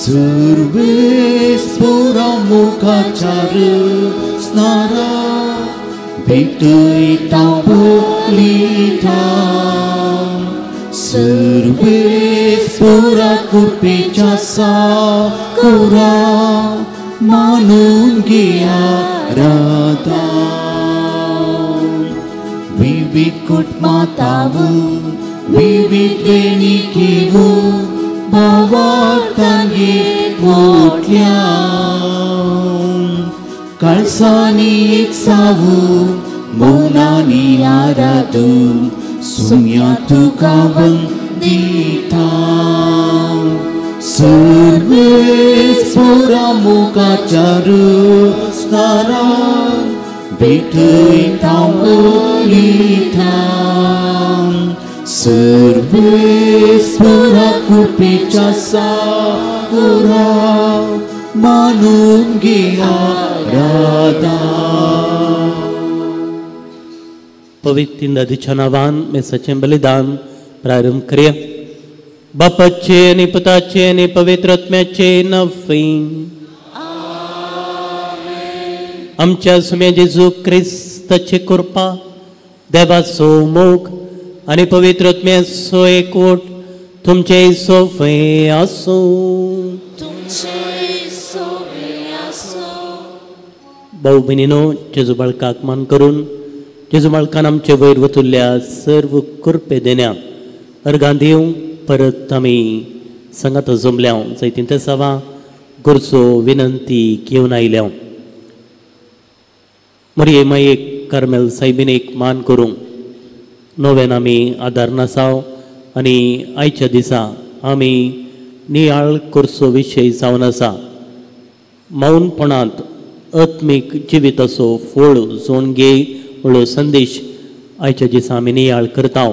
सुरवेस पुरा मुखाचार स्नारा भेटयता बोलिता सुरवेस पुरा कृपेच्या साकुरा मानून घेया राधा विविध कुटुंबांत विविध देणगी भावार्थांनी पोटल्या कळसांनी एक सावू मौनानी आराधू सुम्या तुका वंदिता सुरवेस पुरा मुखाचार स्नारा भेटयता बोलिता सुरवेस पुरा कृपेच्या साकुरा मानून घेया राधा. पवित्र नदीच्या नावान मेसाचें बलिदान प्रारंभ करया. बापाचे आनी पुताचे आनी पवित्र आत्म्याचे नांवान. आमच्या सुम्या जेजू क्रिस्ताची कृपा, देवाचो मोग आनी पवित्र आत्म्याचो एकवट तुमचे सोफे आसूं. भाऊ भयणीनो, जेजू बाळकाक मान करून जेजू बाळकान आमचे वयर वतुल्ल्या सर्व कृपे देण्या अर्गां दिवंक परत आमी सांगात जमल्या जैतीन तेसावा गरजो विनंती घेवन आयल्या. मरये मायेक कार्मेल सायबीन एक मान करूंक नव्यान आमी आदार नासाव आनी आयच्या दिसा आमी नियाळ करचो विशय जावन आसा. मौनपणांत आत्मीक जिविताचो फळ जोण घे म्हणलो संदेश आयच्या दिसा आमी नियाळ करता.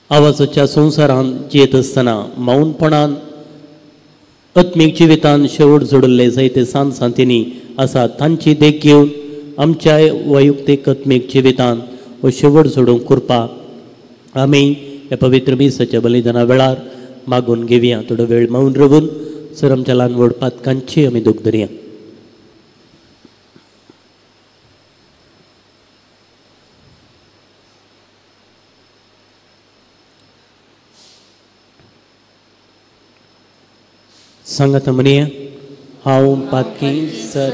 आवाजाच्या संवसारांत जियेत आसतना मौनपणान आत्मीक जिवितान शेवट जोडिल्ले जायते सान सांतींनी आसा तांची देख घेवन आमच्या वैयक्तीक आत्मीक जिवितान हो शेवट जोडूंक कृपा आमी ह्या पवित्र मिसाच्या बलिदाना वेळार मागून घेवया. थोडो वेळ मौन रावून सर आमच्या ल्हान व्हड पातकांची आमी दूख धरया. सांगात म्हणया, हांव पातकी सर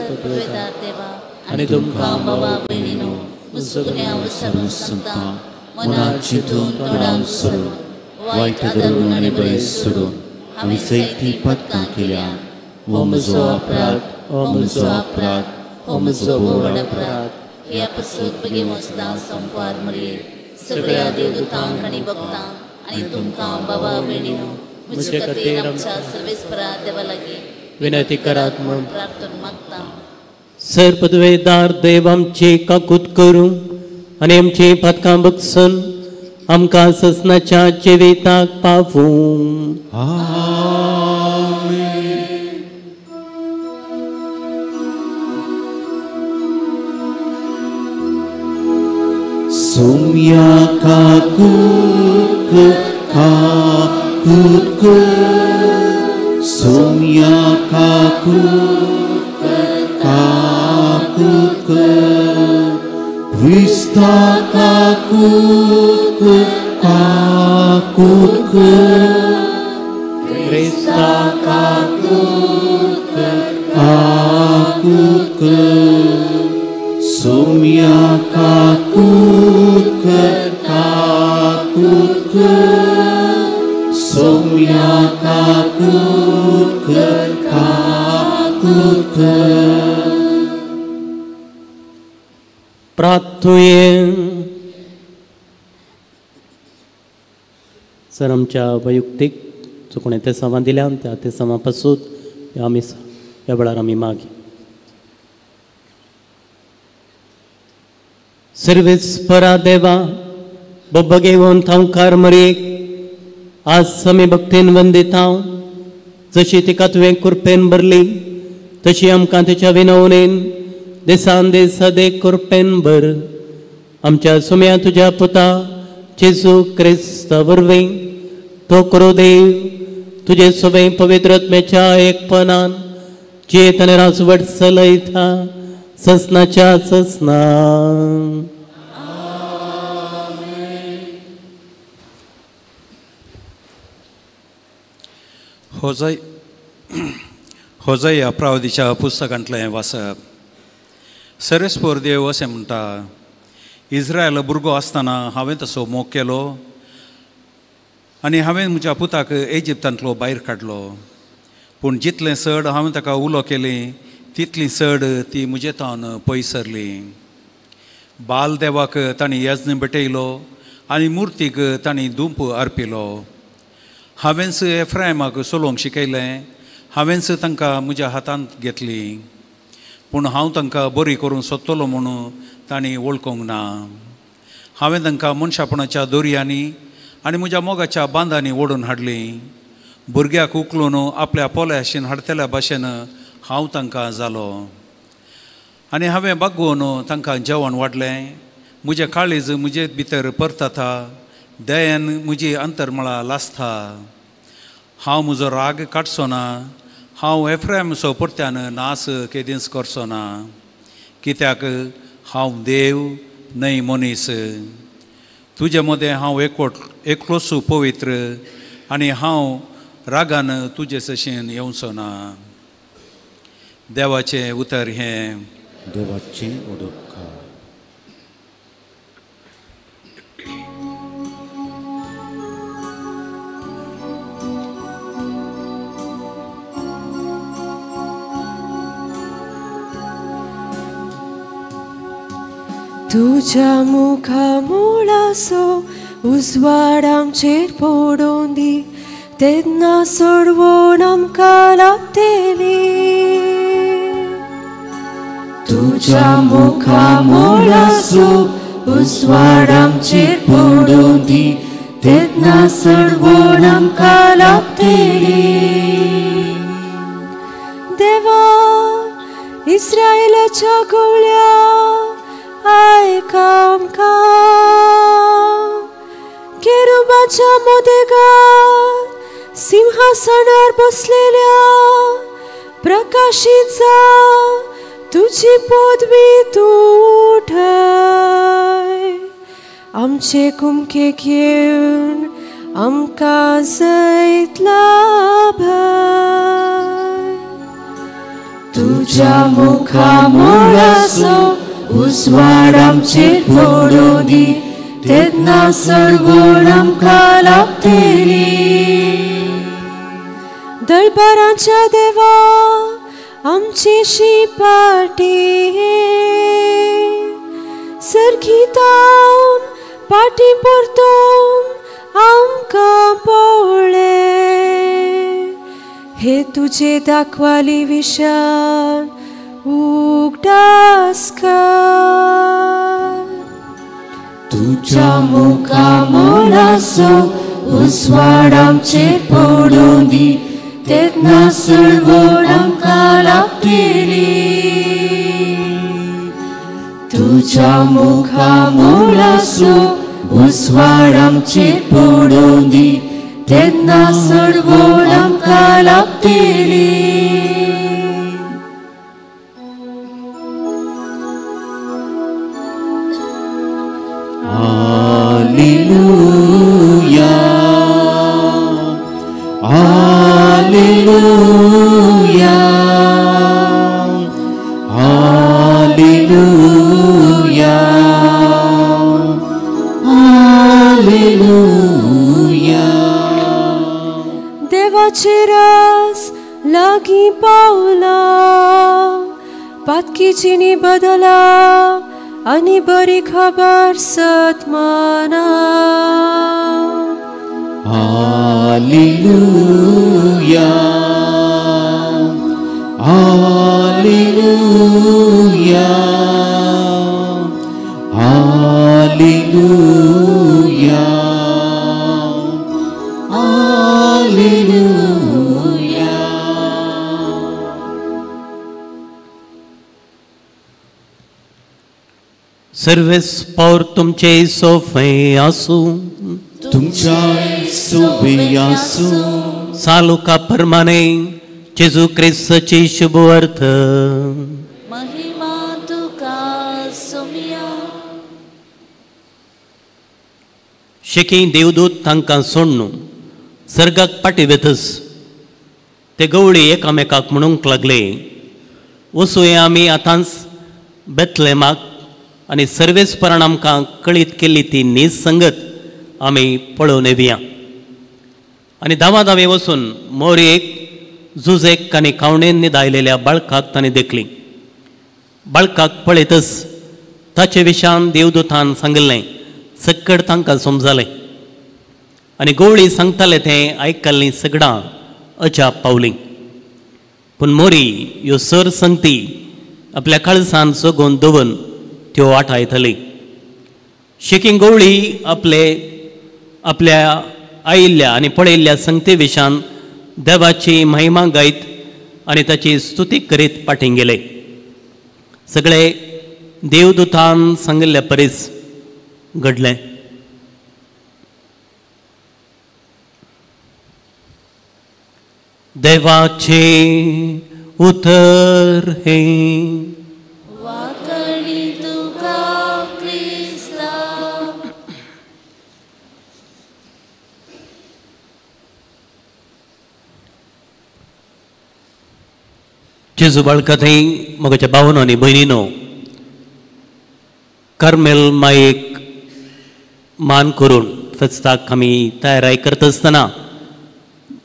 आनी तुमकां बाबा भयणीनो म्हजो सरून सांगता मनात चिंतून तोंडान सोडून वायट धरून आनी बरें सोडून हांवें जायतीं पातकां केल्या. हो म्हजो अपराध, हो म्हजो अपराध, हो म्हजो व्हड अपराध. ह्या पसून बेगीन वचना संपार मरये सगळ्या देवदूतांक आनी भक्तांक आनी तुमकां बाबा भयणीनो म्हजे खातीर आमच्या सर्वेस्परा देवा लागीं विनंती करात म्हूण प्रार्थना मागता. सर पदवेदार देव आमची काकूत करूं आनी आमची पातकां बगसून आमकां ससनाच्या जिविताक पावूं. सुम्या काकूत काकूत कर, सुम्या काकूत काकूत कर, क्रिस्ता काकूत काकूत कर, क्रिस्ता काकूत काकूत कर, सुम्या काकूत काकूत कर, सुम्या काकूत काकूत कर. प्रार्थुये. सर आमच्या वैयक्तीक चुकणे ते सवां दिल्या त्या ते सवां पासून आमी ह्या वेळार आमी मागी. सर्वेस्परा देवा बबगेवन थांवकार मरयेक आज आमी भक्तीन वंदितांव. जशी तिका तुवें कृपेन भरली तशी आमकां तिच्या विनवणेन दिसान दीस सदेक कृपेन भर. आमच्या सुम्या तुज्या पुता जेजू क्रिस्ता वरवीं तो करो देव तुजे सोबे पवित्र आत्म्याच्या एकपणान चेतन राजवट चलयता ससनाच्या ससना. होजय प्रावदीच्या पुस्तकांतलें वाचप. सर्वेस्पोर देव अशें म्हणटा, इस्रायल भुरगो आसतना हांवें तसो मोग केलो आनी हांवें म्हज्या पुताक इजिप्तांतलो भायर काडलो. पूण जितलें चड हांवें ताका उलो केली तितली चड ती म्हजे तावन पयस सरली. बाल देवाक तांणी यज्ञ भेटयलो आनी मुर्तीक तांणी धूप अर्पिलो. हांवेंच एफ्रायमाक चलोवंक शिकयलें, हांवेंच तांकां म्हज्या हातांत घेतली. पूण हांव तांकां बरी करूंक सोदतलो म्हणून तांणी वळखूंक ना. हांवें तांकां मनशापणाच्या दोरयांनी आनी म्हज्या मोगाच्या बांदांनी ओडून हाडली. भुरग्याक उखलून आपल्या पोल्याशीन हाडटल्या भाशेन हांव तांकां जालो आनी हांवें बागोवन तांकां जेवण वाडलें. म्हजें काळीज म्हजे भितर परतता, दयेन म्हजी अंतरमळा लासता. हांव म्हजो राग काडचो ना, हांव एफ्रायमचो परत्यान नास केदींच करचो ना. कित्याक हांव देव न्हय मनीस. तुजे मदें हांव एकलोच पवित्र आनी हांव रागान तुजे सशेन येवचो ना. देवाचें उतर हें. देवाचें उदक. तुज्या मुखा मुळासो उजवाड आमचेर पडोवन दी, तेन्ना सोडवण आमकां लाभतली. तुज्या मुखा मुळासो उजवाड आमचेर पडोवन दी, तेन्ना सोडवण आमकां लाभतली. देवा इस्रायलाच्या गवळ्या आयक आमकां, केरुबाच्या मोदेगात सिंहासनार बसलेल्या प्रकाशीत जा, तुजी पदवी तूं उठय. आमचे कुमकेक येवन आमकां जैत लाभय. तुज्या मुखा मुळासो उजवाड आमचेर पडोवं दी, तेन्ना सडवण आमकां लाभतली. दळबाराच्या देवा आमची शिपाटी सर्गीतावन पाटी परतून आमकां पळय. हे तुजे दाखवाली विशाल उगडास कर. तुज्या मुखा मुळासो उजवाड आमचेर पडोवं दी, तेन्ना सडवण आमकां लाभतली. तुज्या मुखा मुळासो उजवाड आमचेर पडोवं दी, तेन्ना सडवण आमकां लाभतली. Alleluia, Alleluia, Alleluia, Alleluia. देवाचे रास लागीं पावला, पातकीची बदला आनी बरी खबर सतमाना. Alleluia, Alleluia, Alleluia, Alleluia. Service power तुमचे सोफे आसूं, तुमच्या सोबे आसूं. चालुका परमाने जेजू क्रिस्ताची शुभवार्थ. महिमा तुका सुमिया. शेकी देवदूत तांकां सोडून सर्गाक पाटी वेतस ते गवळी एकामेकाक म्हणूंक लागले, वचुया आमी आतांच बेतलेमाक आनी सर्वेस्परान आमकां कळीत केल्ली ती नीज संगत आमी पळोवन येवया. आनी धांवा धांवे वचून मोरयेक जुजेक आनी खावणेन निदायलेल्या बाळकाक तांणी देखली. बाळकाक पळयतच ताचे विशान देवदूतान सांगिल्लें सक्कड तांकां समजालें आनी गवळी सांगताले तें आयकल्लीं सगळां अजाप पावलीं. पूण मोरी ह्यो सर संगती आपल्या काळसान जगोवन दवरून त्यो आठायतली. शेकीं गवळी आपले आपल्या आयिल्ल्या आनी पळयल्ल्या संगती विशान देवाची महिमा गायत आनी ताची स्तुती करीत फाटीं गेले. सगळे देवदूतान सांगिल्ल्या परीस घडलें. देवाचे उतर हें. वाकणी तुका क्रिस्ता. जेजू बाळका थंय म्हज्या भावनो आनी भयणीनो, कार्मेल मायेक मान करून फेस्ताक आमी तयाराय करता आसतना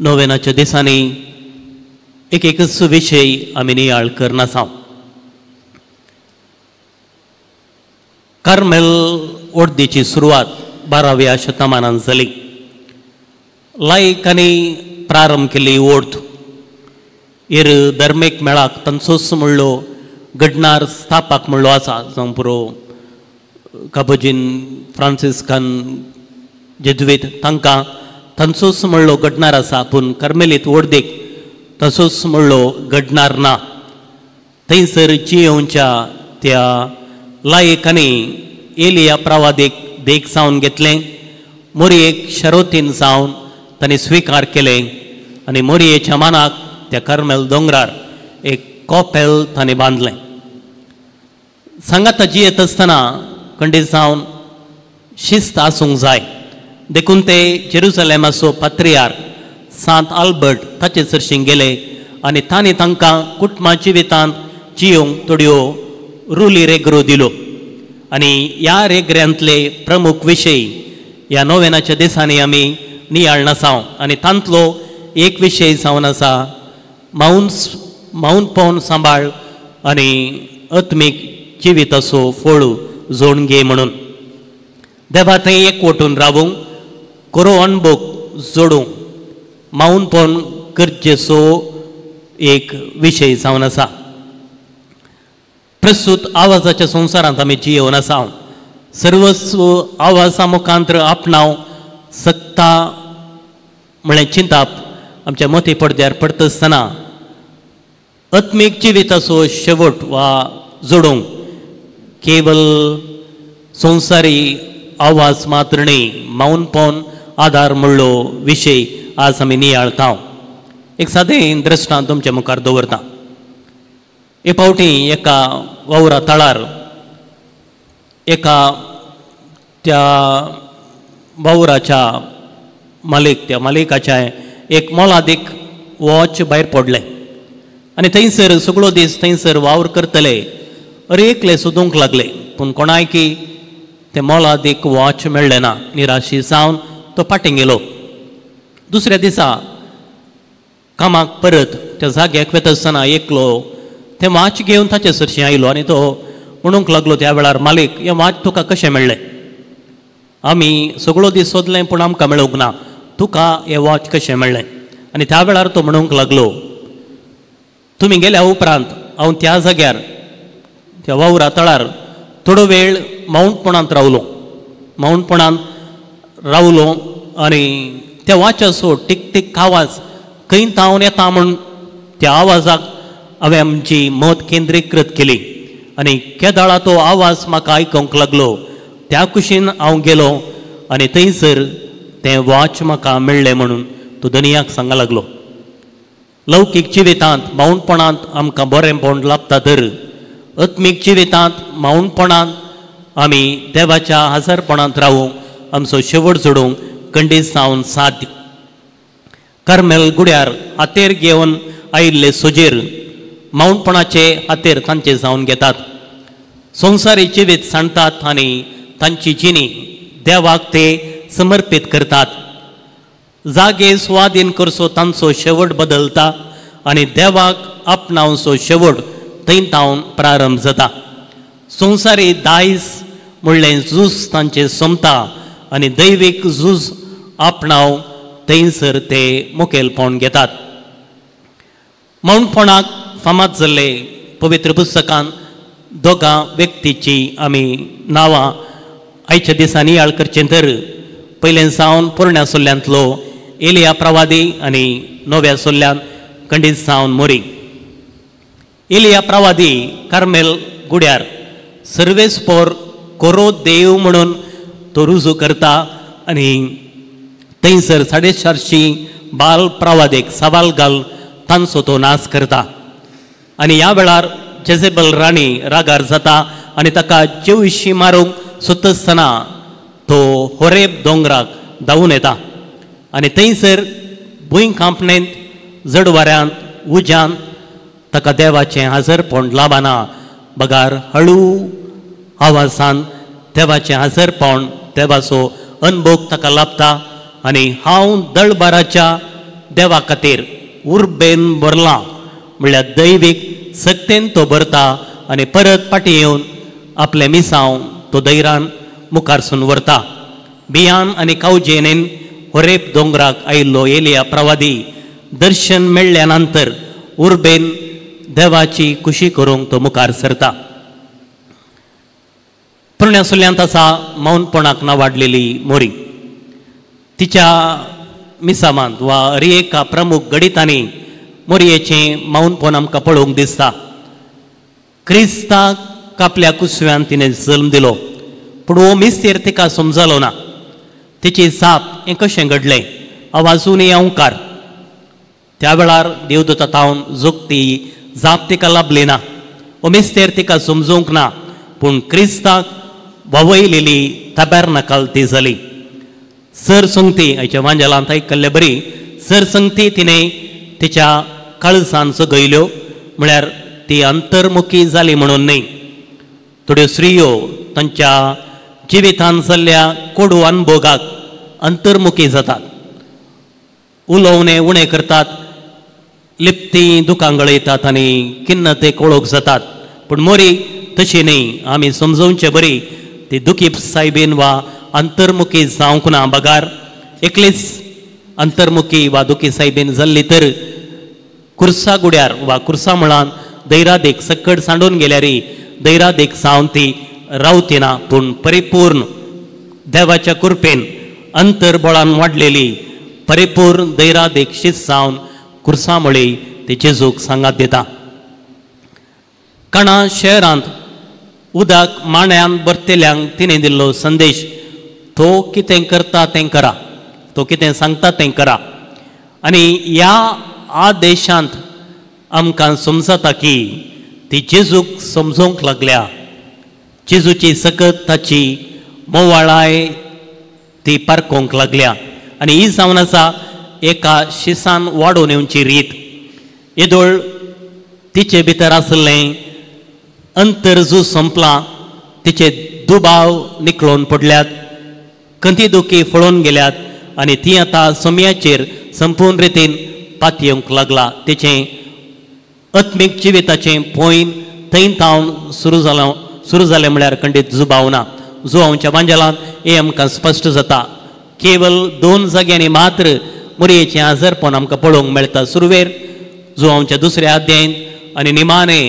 नोवेनाच्या दिसांनी एक एकच विशय आमी नियाळ करनासा. कार्मेल ओर्दीची सुरवात 12व्या शतमानान जाली. लायकांनी प्रारंभ केल्ली ओर्द एर धर्मीक मेळाक तांचोच म्हणलो घडणार स्थापक म्हणलो आसा, जावं पुरो काबोजीन फ्रांसिस्कान जेजुवेत तांकां तांचोच म्हणलो घडणार आसा, पूण कार्मेलीत ओर्देक तसोच म्हणलो घडणार ना. थंयसर जियोवच्या त्या लायकांनी एलिया प्रवादेक देख जावन घेतलें, मोरयेक शरोतीन जावन तांणी स्विकार केलें आनी मोरयेच्या मानाक त्या कार्मेल दोंगरार एक कॉपेल तांणी बांदलें. सांगाता जियेत आसतना खंडीत जावन शिस्त आसूंक जाय, देखून ते जेरुसलेमाचो पात्रियार्क सांत आल्बर्ट ताचे सरशीं गेले आनी तांणी तांकां कुटुंबा जिवितांत जियोवंक थोड्यो रुली रेगरो दिलो. आनी ह्या रेगऱ्यांतले प्रमुख विशय ह्या नोवेनाच्या दिसांनी आमी नियाळ नासाव आनी तांतलो एक विशय जावन आसा मावन पवन सांबाळ आनी आत्मीक जिविताचो फोळ जोडून घे म्हणून. देवा थंय एकवटून रावूंक कोरो अणभोग जोडूंक माऊनपण गरजेचो एक विशय जावन आसा. प्रस्तुत आवाजाच्या संवसारांत आमी जियोवन आसा. सर्वस्व आवाजा मुखांतर आपणाव सत्ता म्हळ्यार चिंताप आमच्या मती पडद्यार पडटा आसतना आत्मीक जिविताचो शेवट वा जोडूंक केवल संवसारी आवाज मात्र न्ही, माऊनपण आदार म्हणलो विशय आज आमी नियाळता. एक सादें दृश्टांत तुमच्या मुखार दवरता. एक फावटी एका वावरा तळार एका त्या वावराच्या मालीक त्या मालिकाच्या एक मोलादीक वॉच भायर पडलें आनी थंयसर सगळो दीस थंयसर वावर करतले अरे एकले सोदूंक लागले, पूण कोणायकी तें मोलादीक वॉच मेळ्ळें ना. निराशी जावन तो फाटीं गेलो. दुसऱ्या दिसा कामाक परत त्या जाग्याक वता आसतना एकलो तें वॉच घेवन ताचे सरशीं आयलो आनी तो म्हणूंक लागलो त्या वेळार, मालीक हें वॉच तुका कशें मेळ्ळें? आमी सगळो दीस सोदलें पूण आमकां मेळूंक ना, तुका हें वॉच कशें मेळ्ळें? आनी त्या वेळार तो म्हणूंक लागलो, तुमी गेल्या उपरांत हांव त्या जाग्यार त्या वावरा तळार थोडो वेळ माऊंटपणांत रावलो माऊंटपणांत रावलो आनी त्या वाच्याचो टीक टीक आवाज खंय तावन येता म्हूण त्या आवाजाक हांवें आमची मत केंद्रीकृत केली आनी केदाळा तो आवाज म्हाका आयकूंक लागलो. त्या कुशीन हांव गेलो आनी थंयसर तें वॉच म्हाका मेळ्ळें म्हणून तो दनियाक सांगा लागलो. लौकीक जिवितांत माऊंडपणांत आमकां बरेंपण लाभता तर आत्मीक जिवितांत माऊंडपणांत आमी देवाच्या हजारपणांत रावूंक आमचो शेवट जोडूंक खंडीत जावन साध्य. कार्मेल गुड्यार हातेर घेवन आयिल्ले सोजेर माऊंडपणाचे हातेर तांचे जावन घेतात. संवसारी जिवीत सांडतात आनी तांची जिणी देवाक ते समर्पीत करतात. जागे स्वाधीन करचो तांचो शेवट बदलता आनी देवाक आपणावचो शेवट थंय तावन प्रारंभ जाता. संवसारी दायज म्हणलें झूज तांचें सोंपता आनी दैवीक झूज आपणाव थंयसर ते मुखेलपण घेतात. मौनपणाक फामाद जाल्ले पवित्र पुस्तकान दोगां व्यक्तीची आमी नांवां आयच्या दिसांनी याळ करचें तर पयलें सावन पोरण्या सोल्ल्यांतलो एलिया प्रवादी आनी नव्या सोल्ल्यान खंडीत सावन मोरी. एलिया प्रवादी कार्मेल गुड्यार सर्वेस्पोर कोरो देव म्हणून तो रुजू करता आनी थंयसर 450 बाल प्रवादेक सवाल घाल तांचो तो नाश करता. आनी ह्या वेळार जेझेबल राणी रागार जाता आनी ताका जेवशी मारूंक सोदतासतना तो होरेब दोंगराक धांवून येता आनी थंयसर भूंय कांपणेंत जडवाऱ्यांत उज्यांत ताका देवाचें हाजरपण लाभना बगार हळू आवाजान देवाचें हाजरपण देवाचो अनभोग ताका लाभता आनी हांव दळबाराच्या देवा खातीर उर्बेन भरलां म्हणल्यार दैवीक सक्तेन तो भरता आनी परत फाटीं येवन आपलें मिसांव तो दैरान मुखारसून व्हरता. बियान आनी कावजेनेन होरेब दोंगराक आयिल्लो एलिया प्रवादी दर्शन मेळ्ळ्या नंतर उर्बेन देवाची खुशी करूंक तो मुखार सरता. पोरण्या सुल्यांत आसा मौनपणाक नावाडलेली मोरी. तिच्या मिसामांत वा एका प्रमुख घडितांनी मोरयेचें मौनपण आमकां पळोवंक दिसता. क्रिस्ताक आपल्या कुसव्यान तिणें जल्म दिलो पूण हो मिस्तेर तिका समजलो ना. तिची जाप हें कशें घडलें आवाजून अंकार. त्या वेळार देवदूता तावन जोगती जाप तिका लाभली ना. हो मिस्तेर तिका समजूंक ना पूण क्रिस्ताक वावयलेली ताबेर्नाकल ती जाली. सर संगती आयच्या वांजेलांत आयकल्ले बरी सर संगती तिणें तिच्या काळजान जगयल्यो म्हळ्यार ती अंतर्मुखी जाली म्हणून न्हय. थोड्यो स्त्रियो तांच्या जिवितान जाल्ल्या कोडू अनभोगाक अंतर्मुखी जातात, उलोवणें उणें करतात, लिपती दुकां गळयतात आनी किन्न ते कोळोक जातात. पूण मोरी तशी न्हय. आमी समजोवचे बरी ती दुखी सायबीन वा अंतर्मुखी जावंक ना बगार एकलीच अंतर्मुखी वा दुखी सायबीन जाल्ली तर कुर्सा गुड्यार वा कुर्सा मुळान दैरादेक सकट सांडून गेल्यारी दैरादेक जावन ती रावती ना पूण परिपूर्ण देवाच्या कृपेन अंतर्बळान वाडलेली परिपूर्ण दैरादेक शीत जावन कुर्सा मुळे ती जेजूक सांगात दिता. काणा शहरांत उदक मांड्यान भरतेल्यांक तिणें दिल्लो संदेश तो कितें करता तें करा, तो कितें सांगता तें करा. आनी ह्या आदेशांत आमकां समजता की ती जेजूक समजोवंक लागल्या. जेजूची सकत ताची मोवाळाय ती पारकोवंक लागल्या आनी ही जावन आसा एका शिसान वाडोवन येवची रीत. येदोळ तिचे भितर आसलें अंतर जो संपलां, तिचे दुबाव निकळून पडल्यात, कंती दुखी फळोवन गेल्यात आनी ती आतां समयाचेर संपूर्ण रितीन पातयेवंक लागला. तिचें आत्मीक जिविताचें पोयन थंय तावन सुरू जालें म्हळ्यार खंडीत जुबाव ना. जुवांच्या वांजेलांत हें आमकां स्पश्ट जाता. केवल 2 जाग्यांनी मात्र मोरयेचें आजारपण आमकां पळोवंक मेळटा. सुरवेर जुवांच्या दुसऱ्या अध्यायंत आनी निमाणे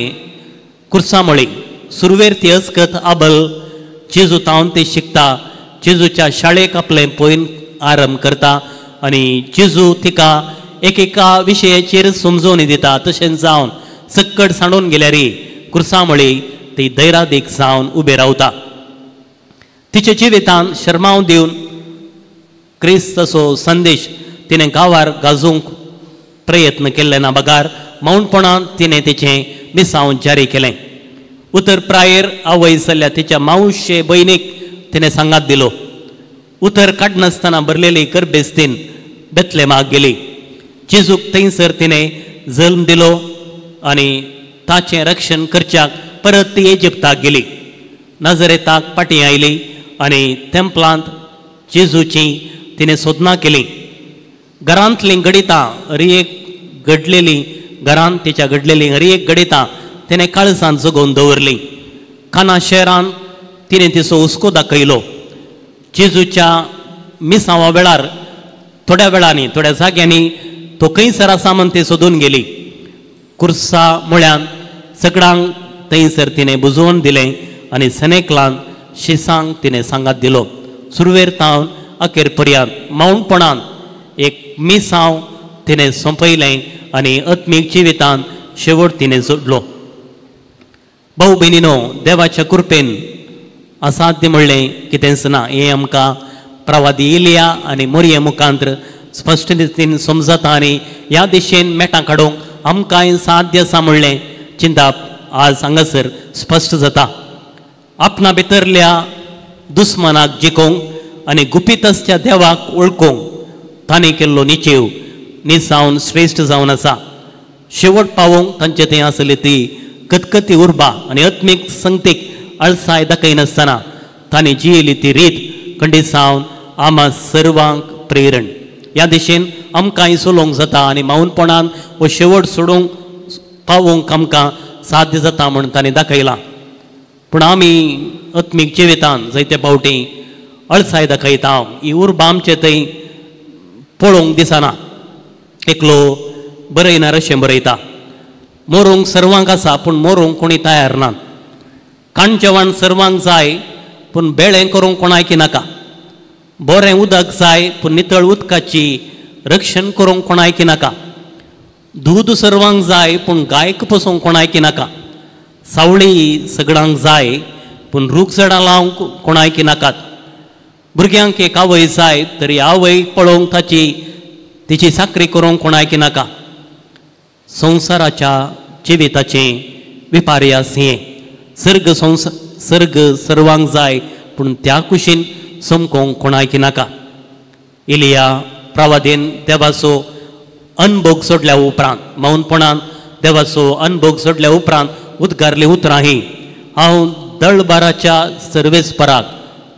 कुर्सामळी. सुरवेर ती अस्कत आबल जेजू तावन ती शिकता, जेजूच्या शाळेक आपलें पयन आरंभ करता आनी जेजू तिका एकेका विशयाचेर समजोवणी दिता. तशेंच जावन सक्कड सांडून गेल्यारी कुर्सामळी ती दैरादीक जावन उबें रावता. तिच्या जिवितान शर्माव दिवन क्रिस्ताचो संदेश तिणें गांवार गाजोवंक प्रयत्न केल्ले ना बगार मौनपणान तिणें तिचें मिसांव जारी केलें. उतर प्रायेर आवय जाल्ल्या तिच्या मावशे भयणीक तिणें सांगात दिलो. उतर काडनासतना भरलेली गर्भेस्तीन बेतलेमाक गेली. जेजूक थंयसर तिणें जल्म दिलो आनी ताचें रक्षण करच्याक परत ती इजिप्ताक गेली. नजरेताक फाटीं आयली आनी तेंपलांत जेजूची तिणें सोदनां केली. घरांतलीं घडितां हर एक घडलेलीं घरांत तिच्या घडलेलीं हर एक घडितां तिणें काळजांत जगोवन दवरलीं. काना शहरान तिणें तिचो हुस्को दाखयलो. जेजूच्या मिसांवा वेळार थोड्या वेळांनी थोड्या जाग्यांनी तो खंयसर आसा म्हण ती सोदून गेली. कुर्सा मुळ्यान सगळ्यांक थंयसर तिणें बुजोवन दिलें आनी सनेकलान शिसांक तिणें सांगात दिलो. सुरवेर तावन अखेर पर्यंत मौनपणान एक मिसांव तिणें सोंपयलें आनी आत्मीक जिवितान शेवट तिणें जोडलो. भाऊ भयणीनो, देवाच्या कृपेन असाध्य म्हणलें कितेंच ना हें आमकां प्रवादी इलिया आनी मोरये मुखांत्र स्पश्ट रितीन समजता आनी ह्या दिशेन मेटां काडूंक आमकांय साध्य आसा म्हणलें चिंताप आज हांगासर स्पश्ट जाता. आपणा भितरल्या दुस्मानाक जिखोवंक आनी गुपीतसच्या देवाक वळखूंक ताणें केल्लो निचेव निजावन श्रेश्ठ जावन आसा. शेवट पावोवंक तांचे थंय आसली ती कतकती उर्बा आनी आत्मीक संगतीक अळसाय दाखयनासतना ताणें जियेली ती रीत खंडीत जावन आमा सर्वांक प्रेरण. ह्या दिशेन आमकांय चलोवंक जाता आनी मौनपणान हो शेवट सोडूंक पावोवंक आमकां साध्य जाता म्हूण ताणें दाखयलां. पूण आमी आत्मीक जिवितान जायते फावटी अळसाय दाखयता. ही उर्बा आमचे थंय पळोवंक दिसना. एकलो बरयणार अशें बरयता, मोरूंक सर्वांक आसा पूण मोरूंक कोणी तयार ना. काण जेवण सर्वांक जाय पूण बेळें करूंक कोणायकी नाका. बरें उदक जाय पूण नितळ उदकाची रक्षण करूंक कोणायकी नाका. दूद सर्वांक जाय पूण गायक पसूंक कोणायकी नाका. सावळी सगळ्यांक जाय पूण रूख झाडां लावंक कोणायकी नाकात. भुरग्यांक एक आवय जाय तरी आवय पळोवंक ताची तिची साकरी करूंक कोणायकी नाका. संवसाराच्या जिविताचें विपार्यास हें. सर्ग सर्ग सर्वांक जाय पूण त्या कुशीन समकोंक कोणायकी नाका. इलिया प्रवादीन देवाचो अनभोग सोडल्या उपरांत मौनपणान देवाचो अनभोग सोडल्या उपरांत उद्गारली उतरां ही, हांव दळबाराच्या सर्वेस्पराक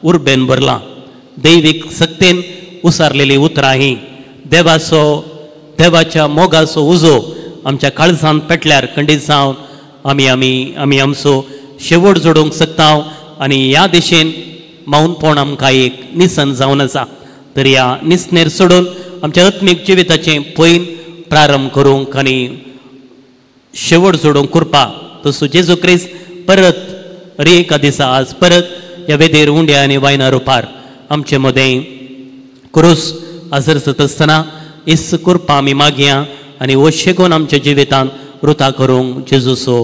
उर्बेन भरलां. दैवीक सक्तेन उसारलेली उतरां ही. देवाचो देवाच्या मोगाचो उजो आमच्या काळजांत पेटल्यार खंडीत जावन आमी आमी आमी आमचो शेवट जोडूंक शकता आनी ह्या दिशेन मौनपण आमकां एक निसन जावन आसा. तर ह्या निसनेर सोडून आमच्या आत्मीक जिविताचें पयन प्रारंभ करूंक आनी शेवट जोडूंक कृपा तसो जेजू क्रिस्त परत रे एका दिसा आज परत ह्या वेदेर उंड्या आनी वायना रुपार आमचे मदें क्रूस आसरसत आसतना इस कृपा आमी मागया आनी हो शेगून आमच्या जिवितांत रुता करूंक जेजूचो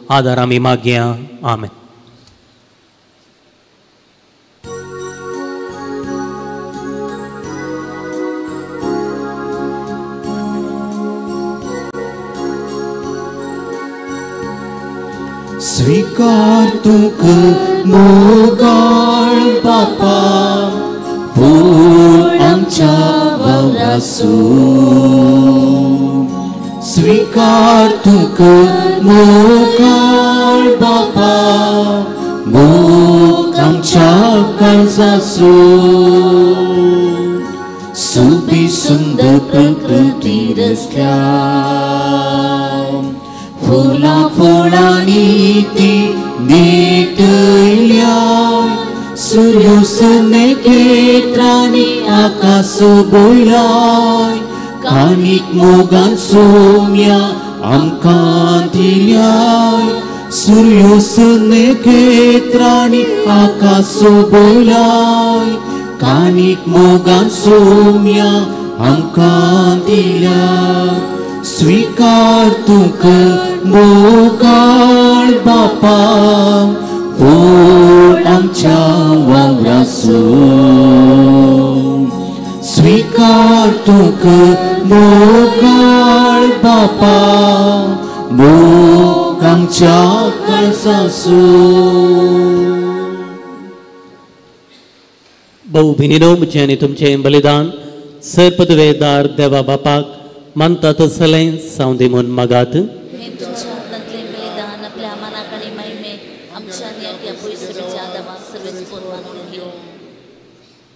आदार आमी मागया. आमेन. स्वीकार तुक मोगाळ बापा पूण आमच्या वावरासून. स्वीकार तुक मोगाळ बापा मोग आमच्या काळजासून. सुबी सुंदर प्रकृती रचल्या फुलां फळांनी ती नेटयल्या. सूर्योसने खेत्रांनी आकाश बोयलाय कानीक मोगान सोम्या आमकां दिल्याय. सूर्योसने खेत्रांनी आकाश बोयलाय कानीक मोगान सोम्या आमकां दिल्याय. स्वीकार तुक मोगाळ बापा पूण आमच्या वावरासून. स्वीकार मुखार तुका मोगाळ बापा मोग आमच्या काळजासून. भाऊ भयणीनो, म्हजें आनी तुमचें बलिदान सर पदवेदार देवा बापाक मानता तसलें जावं दी म्हूण मागात. हें तुमच्या हातांतलें बलिदान आपल्या मनाक आनी महिमेक आमच्या आनी आख्या पयसुच्या देवाक सर्वेस्पोर मानून घेवं.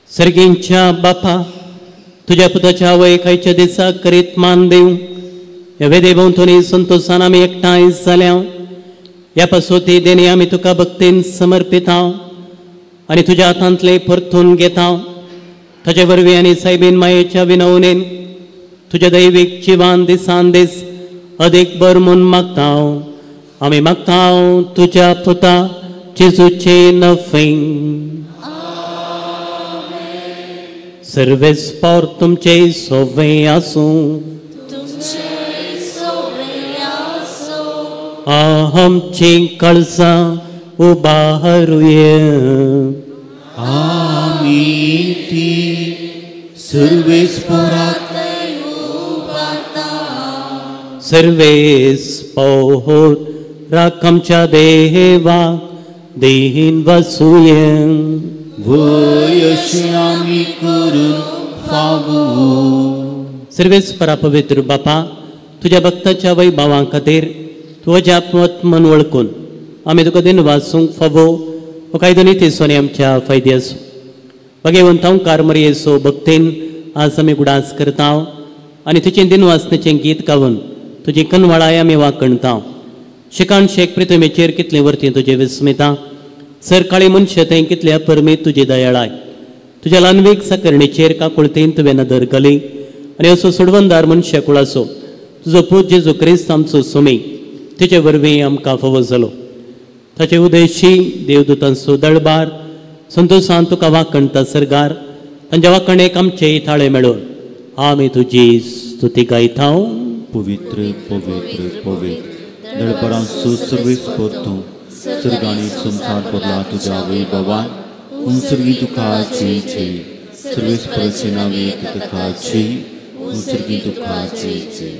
सर्गींच्या बापा, तुज्या पुताच्या वयखायच्या दिसा करीत मान दिवं ह्या वेदे भोंवतणी संतोशान आमी एकठांय जाल्या. ह्या पासोती देणे आमी तुका भक्तीन समर्पिता आनी तुज्या हातांतलें परतून घेता. ताचे वरवीं आनी सायबीन मायेच्या विनवणेन तुज्या दैवीक जिवान दिसान दीस अदीक बर म्हूण मागता. आमी मागता तुज्या पुता जेजूचे नफें. सर्वेस्पोर तुमचे सोवे आसूं. आमची कळसां उबारुये. आमी ती सर्वेस्पोराक सर्वेस्पोर राख आमच्या देवा देहीन वसुये. वय अशें आमी करून फावो. सर्वेस्परा पवित्र बापा, तुज्या भक्ताच्या वैभावां खातीर तूं अजापमत मन वळखून आमी तुका दिन वासूंक फावो हो कायदो नीती सोने आमच्या फायदे आसूं. भगवंत ओंकार मरियेचो भक्तीन आज आमी गुडास करता आनी तुजें दिन वाचण्याचें गीत गावन तुजी कनवाळाय आमी वाकणता. शिकान शेख प्रितमेचेर कितलें वरती तुजें विस्मिता. सर काळी मनशां थंय कितले अपरमीत तुजी दयाळाय. तुज्या ल्हानवीक साकरणेचेर काकुळतेन तुवें नदर घाली आनी असो सोडवणदार मनशा कुळाचो तुजो पूत जेजू क्रिस्त आमचो सोमी तिचे वरवीं आमकां फावो जालो. ताचे उदेशी देवदूतांचो दळबार संतोशान तुका वाकणता सरगार. तांच्या वाकणेक आमचे थाळे मेळून आमी तुजी स्तुती गायता. पवित्र पवित्र पवित्र दळबारांचो सर्वेस्पोर तूं, सर्गांनी संवसार भरला तुज्या वैभवान. उंसर्गी तुका जय जय. सर्वेस्पराचे नांवे तुका जय. उंसर्गी तुका जय जय.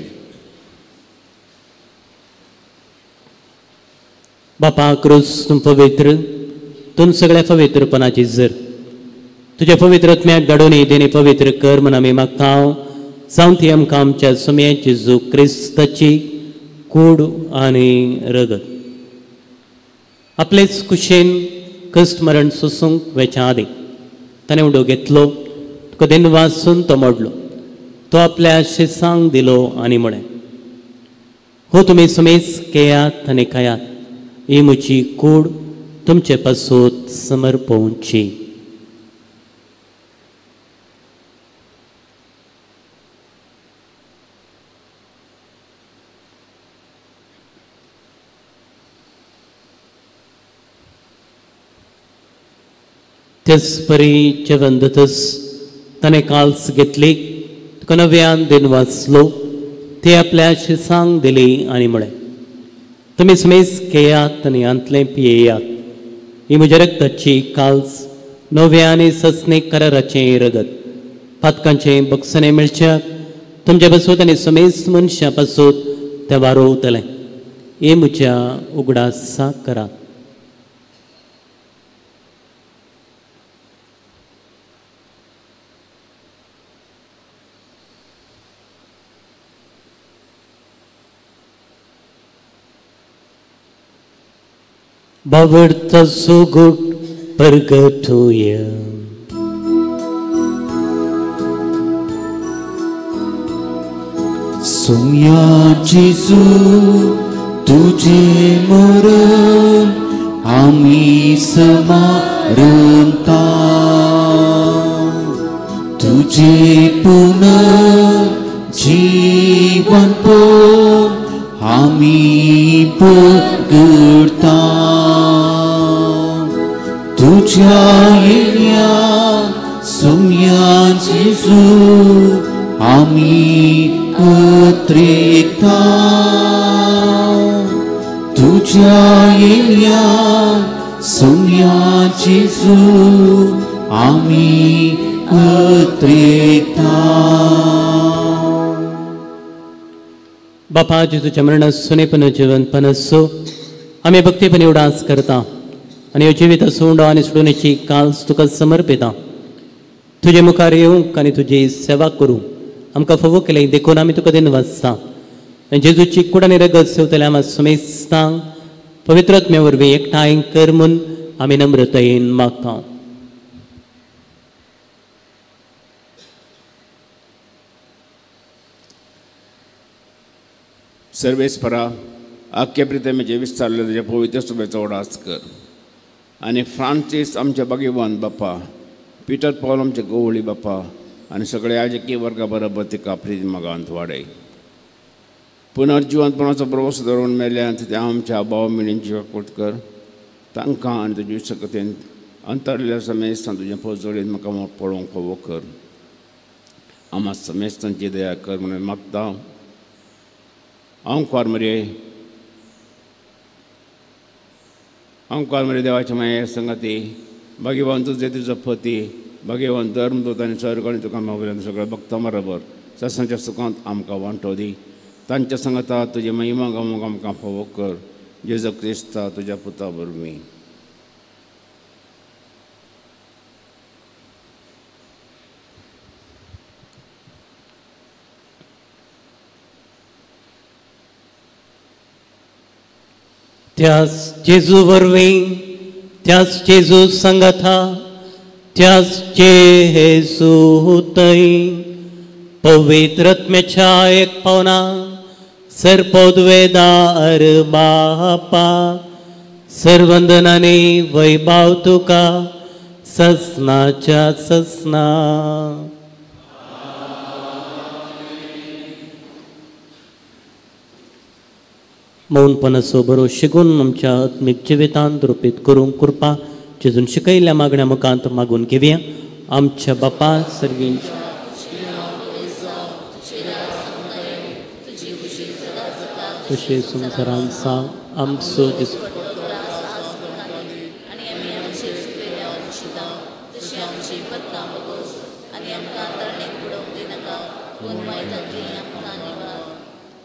बापा क्रूस तूं पवित्र, तूं सगळ्या पवित्रपणाची जर तुज्या पवित्रत्म्याक धाडून देणे पवित्र कर म्हूण आमी मागता. जावं ती आमकां आमच्या सुम्या जेजू क्रिस्ताची कूड आनी रगत. आपलेच कुशेन कश्ट मरण सोसूंक वेच्या आदीं ताणें उडो घेतलो, तुका दिन वासून तो मोडलो, तो आपल्या शिसांक दिलो आनी म्हळें, हो तुमी सुमेस केयात आनी खायात, ही म्हजी कूड तुमचे पासून समर्पोवची. तेच परी जेवण जातच ताणें काल्स घेतली, तुका नव्यान दिन वाचलो, ते आपल्या शिसांक दिली आनी म्हळें, तुमी सुमेस घेयात आनी हांतलें पियेयात, ही म्हज्या रक्ताची काल्स नव्या आनी ससनीक कराराचें रगत. पातकांचें बक्षणें मेळच्याक तुमच्या पासून आनी सुमेस मनशां पासून तें वारोवतलें. हे म्हज्या उगडासाक करात. बावडता सुगुट परगटूया. सोम्या जेजू तुझे मरण आमी समारंता, तुझे पुनर्जीवन पण आमी परगटता. तुझ्या येण्या सोम्या जेजू आमी पत्रेकता, तुझ्या येण्या सोम्या जेजू आमी उतरिता. बापा जेजूच्या मरणात सुनेपण जिवंतपण असो आमी भक्तीपण उडास करता आनी ह्यो जिवीत सोंडो आनी सोडोवण्याची काल्स तुका समर्पिता. तुजे मुखार येवंक आनी तुजी सेवा करूंक आमकां फावो केलें देखून आमी तुका दिनवासता. जेजूची कूड आनी रगत सेवतल्या आमकां सुमेस्तांक पवित्र आत्म्या वरवीं एकठांय कर म्हूण आमी नम्रतायेन मागता. सर्वेस्परा आख्या प्रितमेचे विस्तारले तुज्या पवित्र सुबेचो उडास कर आनी फ्रांसीस आमच्या बागेवान बापा, पिटर पावल आमचे गोवळी बापा आनी सगळे आजकी वर्गा बरोबर तिका प्रीत मागांत वाडय. पुनर्जिवंतपणाचो भरवंसो धरून मेल्यान त्या आमच्या भाव भयणींची काकूट कर, तांकां आनी तुजे सकतेन अंतरल्या समेस्तान तुजें पोजोळीन म्हाका पळोवंक फावो कर. आमा समेस्तांची दया कर म्हणून मागता. अंकुर मरे अंकुर मरे देवाच्या माये संगती भाग्यवान तुझे तुजो पती भाग्यवान धर्मदूत आनी स्वर्ग आनी तुका मागल्या सगळ्या भक्तां बरोबर ससांच्या सुखांत आमकां वांटो दी. तांच्या संगता तुजी महिमा गावंक आमकां फावो कर. जेजू क्रिस्ता तुज्या पुता वरवीं. त्याच जेजू वरवीं, त्याच जेजू संगता, त्याच जेजू थंय पवित्र आत्म्याच्या एक पावना सर्पोद्वेदार बापा सर्वंदनाने वैभाव तुका ससनाच्या ससना. मौनपणाचो बरो शिकून आमच्या आत्मीक जिवितांत रुपीत करूंक कृपा जेजून शिकयल्ल्या मागण्या मुखांत मागून घेवया. आमच्या बापा सर्गींच्या तशें संवसारांत साव आमचो दीस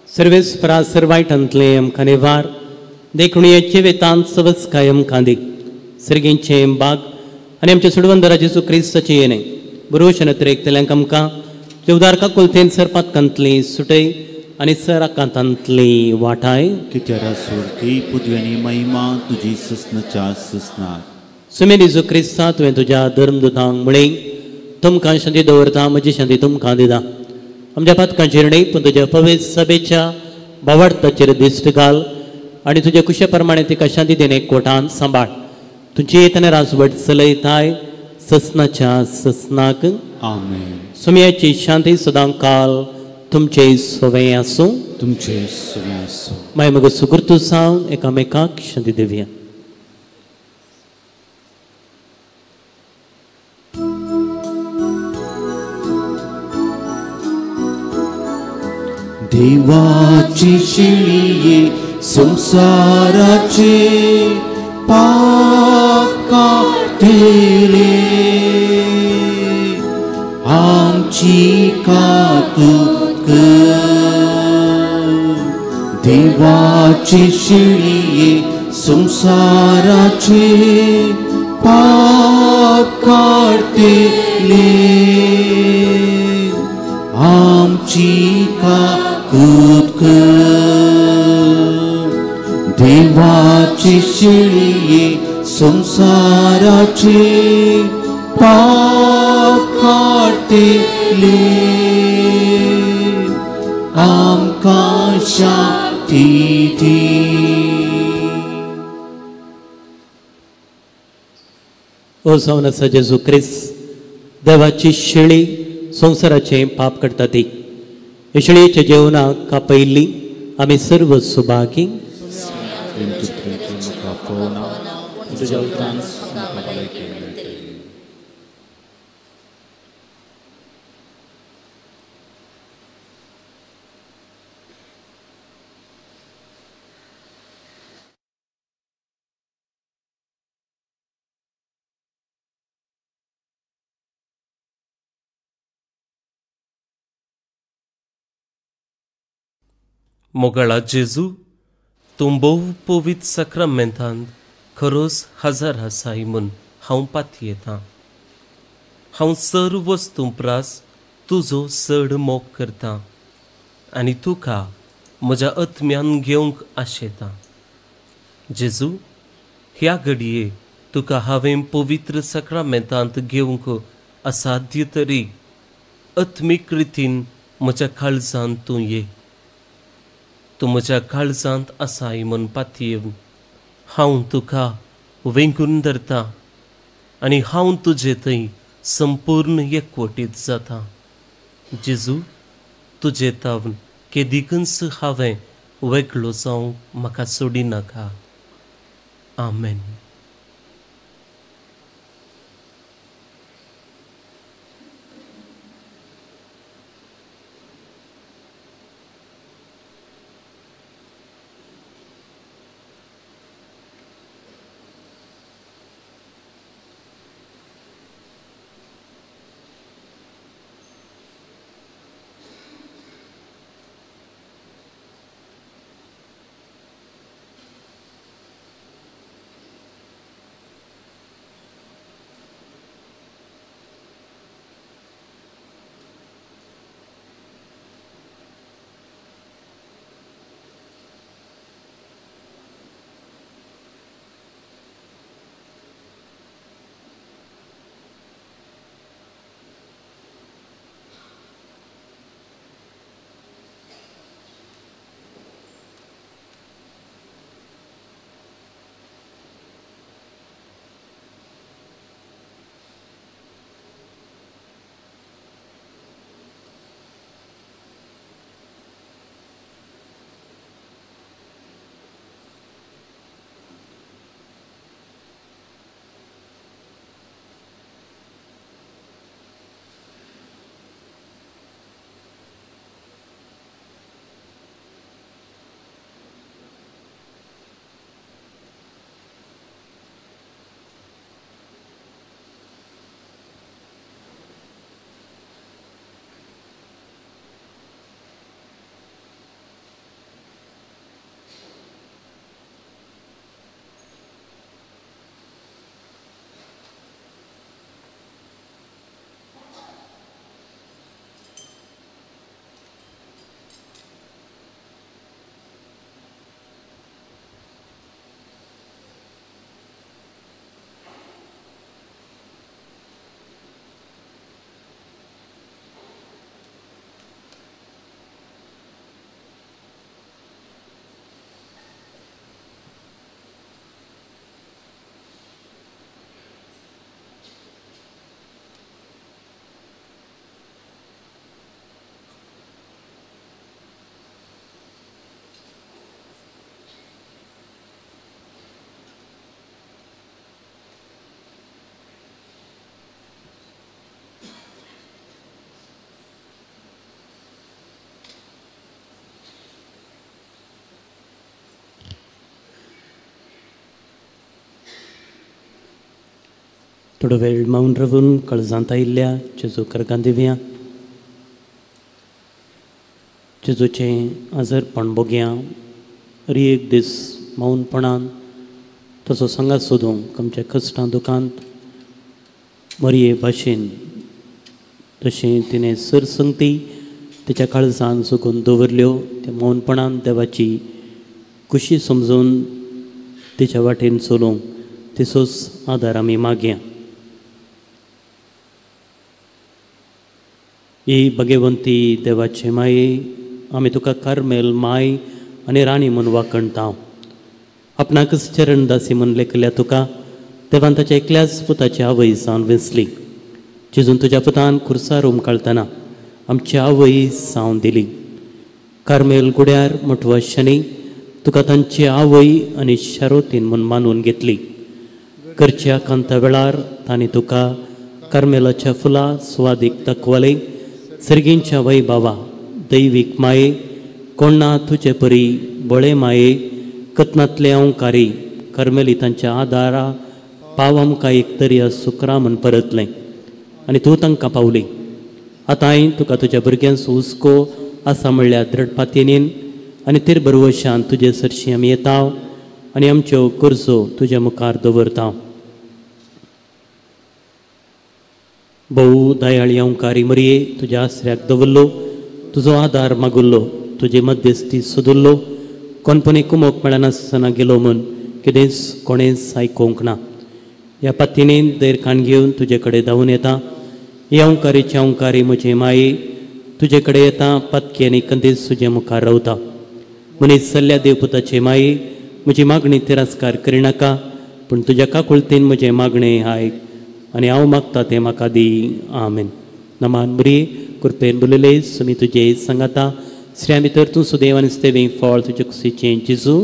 सर्वेस्परा सर्वायटांतलें आमकां निवार देखून हे जिवितांत सवस्काय आमकां दी. सर्गींचें बाग आनी आमच्या सुडवंदरा जेजू क्रिस्ताचें येणें बरोवशें नत्रेकतल्यांक आमकां उदार काकुलतेन सरपातकांतली सुटय आनी सराकांतांतली वाटाय. कित्यारा सुरती पुदव्यानी महिमा तुजी ससनाच्या ससनात. सुमेर जेजू क्रिस्ता तुवें तुज्या धर्मदुतांक म्हळें तुमकां शांती दवरता म्हजी शांती तुमकां दिता. आमच्या पातकांचेर न्हय पूण तुज्या पवित्र सभेच्या भावार्थाचेर दिश्ट घाल आनी तुज्या कुशे प्रमाणे तिका शांती देणे कोटान सांबाळ. तुजी येतना राजवट चलयताय ससनाच्या ससनाक. आमेन. सुमयाची शांती सदां काल तुमचे सवय आसूं. तुमचे सवय आसूं. मागीर मगो सुकृतू सावन एकामेकाक शांती दिवया. देवाची शिळये संसाराचे पाप काडटले आमची काकूत कर. देवाची शिळये संसाराचे पाप काडटले आमची काकूत कर. देवाची शिळये संसाराचे पाप काडटले आमकां शांती दी. ओ जावन आसा जेजू क्रिस्त देवाची शिळी संवसाराचें पाप करता ती शिळयेच्या जेवणाक कापयल्ली आमी सर्व सुभागी. तुज्या उतरान भलायकी मेळटली. मोगाळा जेजू, तूं भोव पवित्र साक्रामेंतांत खरोच हजर आसाय म्हूण हांव पातयेतां. हांव सर्व वस्तूं प्रास तुजो चड मोग करतां आनी तुका म्हज्या आत्म्यान घेवंक आशेतां. जेजू, ह्या घडये तुका हांवें पवित्र साक्रामेंतांत घेवंक असाध्य तरी आत्मीक रितीन म्हज्या काळजांत तूं ये. तूं म्हज्या काळजांत आसाय म्हूण पातयेवन हांव तुका वेंगून धरतां आनी हांव तुजे थंय संपूर्ण एकवटीत जाता. जेजू, तुजे तावन केदीकच हांवें वेगळो जावंक म्हाका सोडिनाका. आमेन. थोडो वेळ मौन रावून काळजांत आयिल्ल्या जेजू कर्गां दिवया. जेजूचें आजारपण भोगया. हर एक दीस मौनपणान तसो सांगात सोदूंक आमच्या कश्टां दुखांत मरये भाशेन तशें तिणें सरसंगती तिच्या काळजान चुकून दवरल्यो. त्या मौनपणान देवाची खुशी समजून तिच्या वाटेन चलूंक तिचोच आदार आमी मागया. ही भगवंती देवाचे माये, आमी तुका कार्मेल माय आनी राणी म्हूण वाखणता. आपणाकच चरणदासी म्हूण लेखल्या तुका देवान ताच्या एकल्याच पुताची आवय जावन वेंचली. जेजून तुज्या पुतान खुर्सार उमकाळतना आमची आवय जावन दिली. कार्मेल गुड्यार मोटवा शनी तुका तांची आवय आनी शारोतीन म्हूण मानून घेतली. करच्या कांता वेळार तांणी तुका कार्मेलाच्या फुलां सुवादीक दाखवले. सर्गींच्या वय बाबा दैवीक माये, कोण्णा तुजे परी बळे माये, कथनांतले अंकारी कार्मेलितांच्या आदारा पाव आमकां एक तरी सुकरा म्हूण परतलें आनी तूं तांकां पावली. आतांय तुका तुज्या भुरग्यांचो हुस्को आसा म्हणल्यार दृढ पातयेन आनी तेर बरवशान तुजे सरशी आमी येता आनी आमच्यो गरजो तुज्या मुखार दवरता. भोव दयाळी अंकारी मरये, तुज्या आसऱ्याक दवरलो, तुजो आदार मागुल्लो, तुजे मध्यस्थी सोदुल्लो, कोणपणी कुमोक मेळनासतना गेलो म्हूण कितेंच कोणेंच आयकूंक ना. ह्या पातीनेन धैर काण घेवन तुजे कडेन धांवून येता. ही अंकारीची अंकारी म्हजे माये तुजे कडेन येता, पातकी आनी कंदीच तुजे मुखार रावता. मनीस सल्ल्या देवपुताचे माये, म्हजी मागणी तिरस्कार करिनाका, पूण तुज्या काकुळतीन म्हजें मागणें आयक आनी हांव मागता तें म्हाका दी. आमेन. नमान बरी कृपेन बोलले सुमी तुजे सांगाता, स्त्रियां भितर तूं सुदैव आनी स्तेवी फळ तुजे कुशीचें जेजू.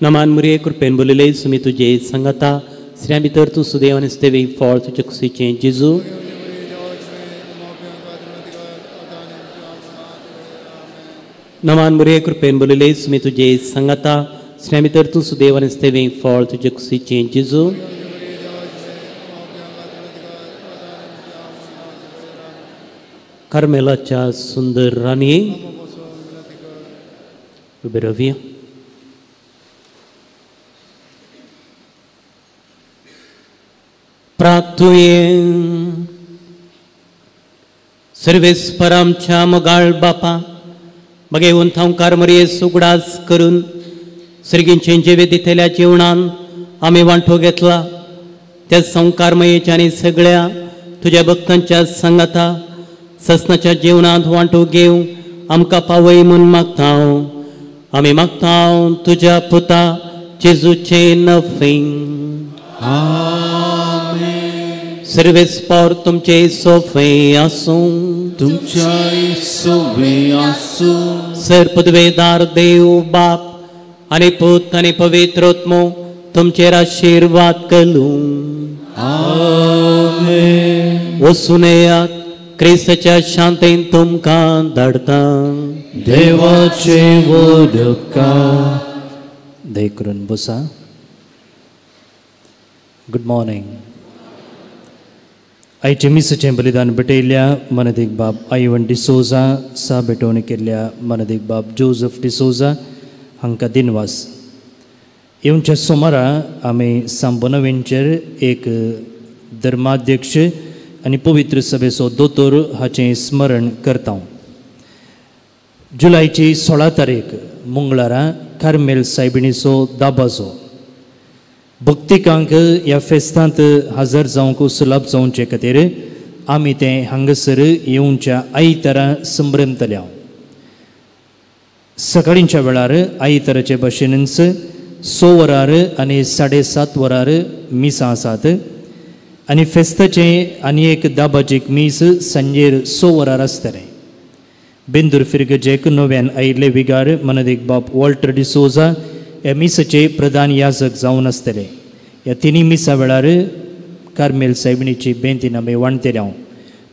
नमान मुरये कृपेन बोलले सुमी तुजे सांगाता, स्त्रियां भितर तूं सुदैव आनी स्तेवी फळ तुजे कुशीचें जेजू. नमान मुरये कृपेन बोलले सुमी तुजे सांगाता, स्त्रियां भितर तूं सुदैव आनी स्तेवी फळ तुजे कुशीचें जेजू. कार्मेलाच्या सुंदर राणये उबे रावया. प्रार्थुये. सर्वेस्पर आमच्या मोगाळ बापा, मगे उंथांकार मरये सुगडास करून सर्गींचे जेवे दितल्या जेवणान आमी वांटो घेतला त्या संवकार मयेच्या आनी सगळ्या तुज्या भक्तांच्या सांगाता ससनाच्या जेवणांत वांटो घेवं आमकां पावय म्हूण मागता. आमी मागता तुज्या पुता जेजूचें नफींग. सर्वेस्पर तुमचे सोफे आसूं, तुमच्याय सोवे आसूं. सर पदवेदार देव बाप आनी पूत आनी पवित्र आत्मो तुमचेर आशिर्वाद करूं. आमेन. वचून येयात, क्रिस्ताच्या शांतेन तुमकां धाडटा. देवाचे वडका. दया करून बसा. Good morning. आयचे मिसाचें बलिदान भेटयल्ल्या मनदीक बाब आयवन डिसोजा, सा भेटवणी केल्ल्या मनदीक बाब जोजफ डिसोजा हांकां दिनवास. येवच्या सोमारा आमी सांबोनवेंचेर एक धर्माध्यक्ष आनी पवित्र सभेचो दोतोर हाचें स्मरण करता. जुलायची 16 तारीख मंगळारा कार्मेल सायबिणीचो दाबाजो. भक्तिकांक ह्या फेस्तांत हजर जावंक सुलभ जावचे खातीर आमी तें हांगासर येवच्या आयतारा संभ्रमतल्या. सकाळींच्या वेळार आयताराचे भाशेनच 6 वरार आनी 7:30 वरार मिसां आसात आनी फेस्ताचें आनी एक दाबाजीक मीस सांजेर 6 वरार आसतलें. बेंदूर फिरगजेक नव्यान आयिल्ले विगार मनदीक बाब वॉल्टर डिसोजा ह्या मिसाचे प्रधान याजक जावन आसतले. ह्या तिनूय मिसा वेळार कार्मेल सायबिणीची बेंतीन आमी वांटतले. हांव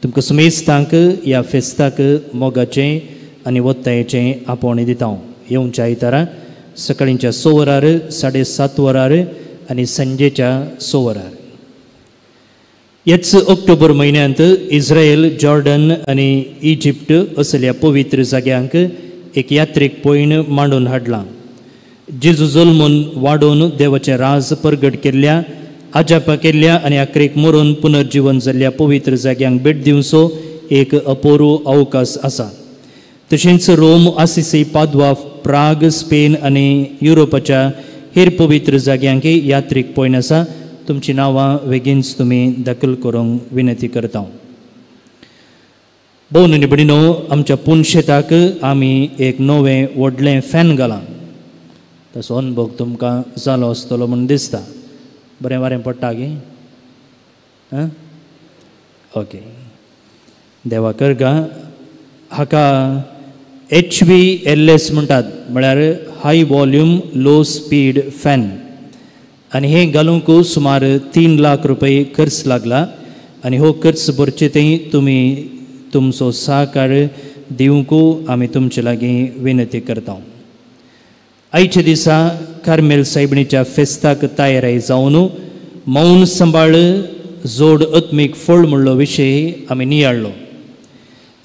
तुमकां सुमेस्तांक ह्या फेस्ताक मोगाचें आनी वत्तायेचें आपोवणें दिता. हांव येवच्या आयतारा सकाळींच्या 6 वरार, 7:30 वरार आनी सांजेच्या 6 वरार. ह्याच ऑक्टोबर म्हयन्यांत इस्रायल, जॉर्डन आनी इजिप्ट असल्या पवित्र जाग्यांक एक यात्रीक पयण मांडून हाडलां. जेजू जल्मून वाडोवन देवाचें राज परगट केल्ल्या, आजापा केल्ल्या आनी आखरेक मरून पुनर्जीवन जाल्ल्या पवित्र जाग्यांक भेट दिवचो एक अपोरू अवकाश आसा. तशेंच रोम, आसिसी, पादवा, प्राग, स्पेन आनी युरोपाच्या हेर पवित्र जाग्यांकय यात्रीक पयण आसा. तुमची नांवां बेगीनच तुमी दाखल करूंक विनंती करता. भोव आनी भयणीनो, आमच्या पुनशेताक आमी एक नवें व्हडलें फॅन घालां. तसो अनुभव तुमकां जालो आसतलो म्हूण दिसता. बरें वारें पडटा गे? आं, ओके. देवा करगा हाका HVLS म्हणटात, म्हळ्यार high volume low speed fan. आनी हें घालूंक सुमार 3 लाख रुपये खर्च लागला आनी हो खर्च भरचे थंय तुमी तुमचो सहकार दिवंक आमी तुमचे लागीं विनंती करता. आयच्या दिसा कार्मेल सायबिणीच्या फेस्ताक तयाराय जावन मौन सांबाळ जोड आत्मीक फळ म्हणलो विशय आमी नियाळ्ळो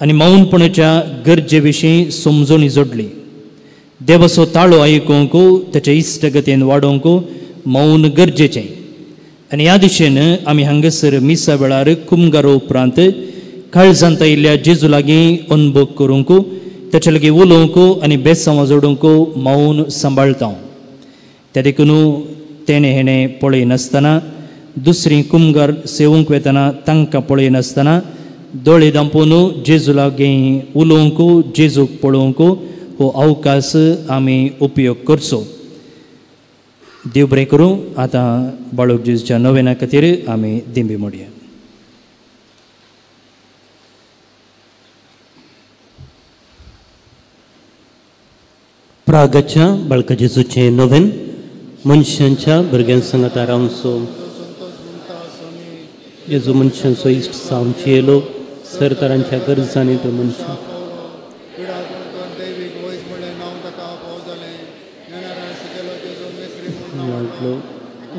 आनी मौनपणाच्या गरजे विशीं समजणी जोडली. देवाचो ताळो आयकूंक ताचे इश्टगतेन वाडोवंक मौन गरजेचें आनी ह्या दिशेन आमी हांगासर मिसा वेळार कुमगारो उपरांत काळजांत आयिल्ल्या जेजू लागीं अनुभव करूंक ताचे लागीं उलोवंक आनी बेसांवां जोडूंक मौन सांबाळटा. त्या देखून तेणें हेणें पळयनासतना दुसरी कुमगार सेवूंक वेतना तांकां पळयनासतना दोळे दांपून जेजू लागीं उलोवंक जेजूक पळोवंक हो अवकाश आमी उपयोग करचो. देव बरें करूं. आतां बाळक जेजूच्या नवेना खातीर आमी दिंबी मोडया. प्रागाच्या बाळका जेजूचें नवेन मनशांच्या भुरग्यां सांगाता रावचो. जेजू मनशांचो इश्ट जावंचे येयलो सरकारांच्या गरजांनी तो मनशां म्हटलो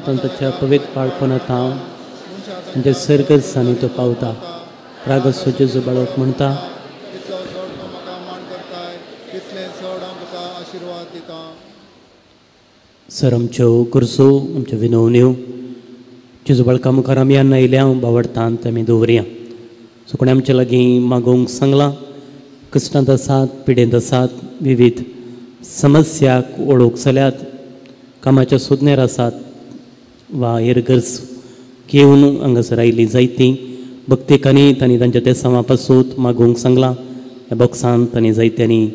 तांच्या पवित्र पाळपणांत हांव म्हणजे सरगरजांनी तो पावता. रागाचो जेजू बाळक म्हणटा सर आमच्यो गरजो आमच्यो विनवण्यो जेजू बाळका मुखार आमी हांगा आयल्या बावडटांत आमी दवरया. सो कोणें आमचे लागीं मागोवंक सांगलां कश्टांत आसात पिडेंत आसात विविध समस्याक वळख जाल्यात कामाच्या सोदनेर आसात वा हेर गरज घेवन हांगासर आयली जायतीं भक्तिकांनी तांणी तांच्या तेसांवा पासून मागोवंक सांगलां. ह्या बॉक्सांत तांणी जायत्यांनी